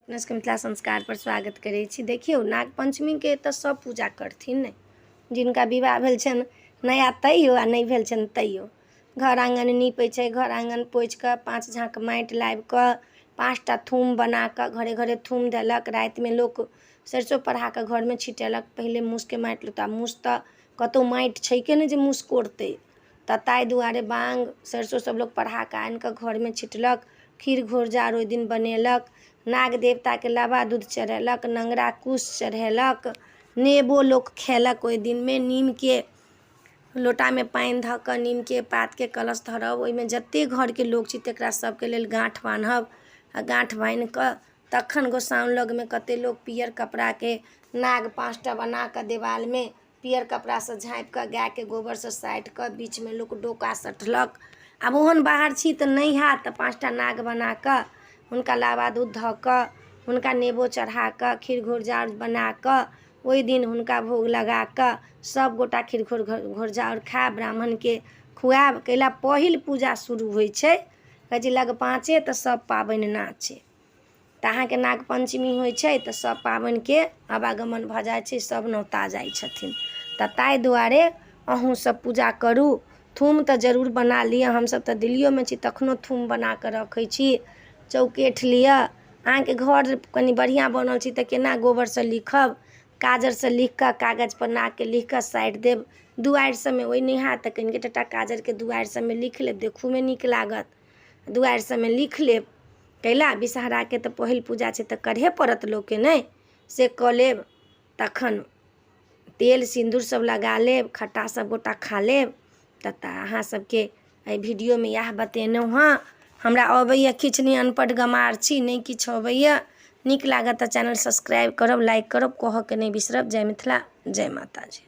अपना सबके मिथिला संस्कारपर स्वागत करै छी। देखियौ, नाग पञ्चमीके एतऽ सब पूजा करथिन ने, जिनका विवाह भेल छनि नया तैयो आ नहि भेल छनि तैयो घर आङ्गन नीपै छै। घर आङ्गन पोछि कऽ 5 झाँक माटि लाबि कऽ 5टा थूम बना कऽ घरे घरे थूम देलक। रातिमे लोक सरिसो पढ़ा कऽ घरमे छिटेलक। पहिले मूसके माटि लोक, आब मूस तऽ कतहु माटि छैके नहि जे मूस कोड़तै, तऽ ताहि दुआरे बाङ्ग सरिसो सब लोक पढ़ा कऽ आनि कऽ घरमे छिटलक। खीर घोरजाउर ओहि दिन बनेलक। नाग देवताके लाबा दूध चढ़ेलक, नङ्गरा कुश चढ़ेलक, नेबो लोक खेलक। ओहि दिनमे नीमके लोटामे पानि धऽ कऽ नीमके पातके कलश धरब, ओहिमे जतेक घरके लोक छी तकरा सबके लेल गाँठ बान्हब आ गाँठ बान्हि कऽ तखन गोसाउन लगमे कतेक लोक पीयर कपड़ाके नाग 5टा बना कऽ देवालमे पीयर कपड़ासँ झाँपि कऽ गायके गोबरसँ साटि कऽ बीचमे लोक डोका सटलक। आब ओहन बाहर छी तऽ नहि हैत, तऽ 5टा नाग बना कऽ हुनका लाबा दूध धऽ कऽ हुनका नेबो चढ़ा कऽ खीर घोरजाउर बना कऽ ओहि दिन हुनका भोग लगा कऽ सभ गोटा खीर घोरजाउर खायब, ब्राह्मणके खुआयब। कैला पहिल पूजा शुरू होइ छै, कहै छै लग पाँचे तऽ सभ पाबनि नाचे। तऽ अहाँके नाग पञ्चमी होइ छै तऽ सभ पाबनिके आवागमन भऽ जाइ छै, सभ नौता जाइ छथिन। तऽ ताहि दुआरे अहूँ सभ पूजा करू। थूम तऽ जरूर बना लिअ। हमसभ तऽ दिल्लियोमे छी तखनो थूम बना कऽ रखै छी। चौकेठ लिअ। अहाँके घर कनि बढ़िआँ बनल छै तऽ केना गोबरसँ लिखब? काजरसँ लिखि कऽ कागजपर नागके लिखि कऽ साटि देब दुआरि सभमे। ओहि नहि हैत तऽ कनिके टाटा काजरके दुआरि सभमे लिख लेब, देखहोमे नीक लागत। दुआरि सभमे लिख लेब। कैला विषहराके तऽ पहिल पूजा छै तऽ करहे पड़त लोकके, नहि से कऽ लेब। तखन तेल सिन्दूर सब लगा लेब, खट्टा सब गोटा खा लेब। तऽ अहाँ सबके एहि वीडियोमे इएह बतेलहुँ हँ। हमरा अबैए किछु नहि, अनपढ़ गमार छी, नहि किछु अबैए। नीक लागत तऽ चैनल सब्सक्राइब करब, लाइक करब, कहऽके नहि बिसरब। जय मिथिला, जय माताजी।